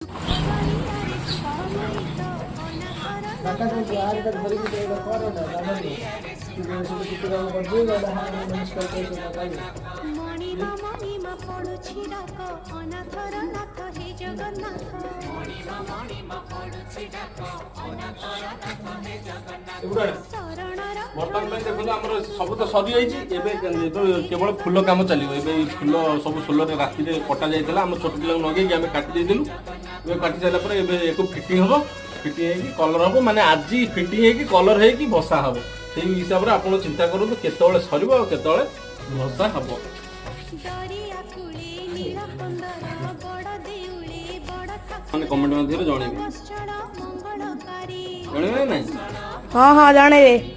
ଦୁଃଖ ଦରିଆରେ ସୁଖମୟୀ ତ ଅନାଥର କାକା, ତୁ ଆର ଧରିକି ଏଇଟା କର ନା ଜାଣନି। ସେଠି କିଛି କାମ କରିଛୁ ଏଇଟା? ହଁ, ନମସ୍କାର କହି ସେଇଟା କହିବୁ। ମଣିମା ମଣିମା ପଡୁଛି ଡାକ, ଅନାଥର ନାଥ ହେ ଜଗନ୍ନାଥ। ଏଗୁଡ଼ା ଶରଣର ବର୍ତ୍ତମାନ ପାଇଁ ଦେଖନ୍ତୁ, ଆମର ସବୁ ତ ସରିଯାଇଛି। ଏବେ ଏବେ କେବଳ ଫୁଲ କାମ ଚାଲିବ। ଏବେ ଏଇ ଫୁଲ ସବୁ ସୋଲରେ ରାତିରେ କଟା ଯାଇଥିଲା। ଆମ ଛୋଟ ପିଲାଙ୍କୁ ଲଗେଇକି ଆମେ କାଟି ଦେଇଥିଲୁ। ଏବେ କାଟି ସାରିଲା ପରେ ଏବେ ଏକୁ ଫିଟିଂ ହବ। ଫିଟିଂ ହେଇକି କଲର ହବ, ମାନେ ଆଜି ଫିଟିଂ ହେଇକି କଲର ହେଇକି ବସା ହବ। ସେଇ ହିସାବରେ ଆପଣ ଚିନ୍ତା କରନ୍ତୁ କେତେବେଳେ ସରିବ ଆଉ କେତେବେଳେ ଭସା ହବ। ଦରିଆ କୂଳେ ନୀଳ କନ୍ଦର, ବଡ଼ ଦେଉଳେ ବଡ଼ ଠାକୁର। ମାନେ କମେଣ୍ଟ ମାଧ୍ୟମରେ ଜଣେଇବେ। ବତ୍ସଳ ମଙ୍ଗଳକାରୀ। ଜଣେଇବେ ନା ନାଇଁ? ହଁ, ଜଣେଇବେ।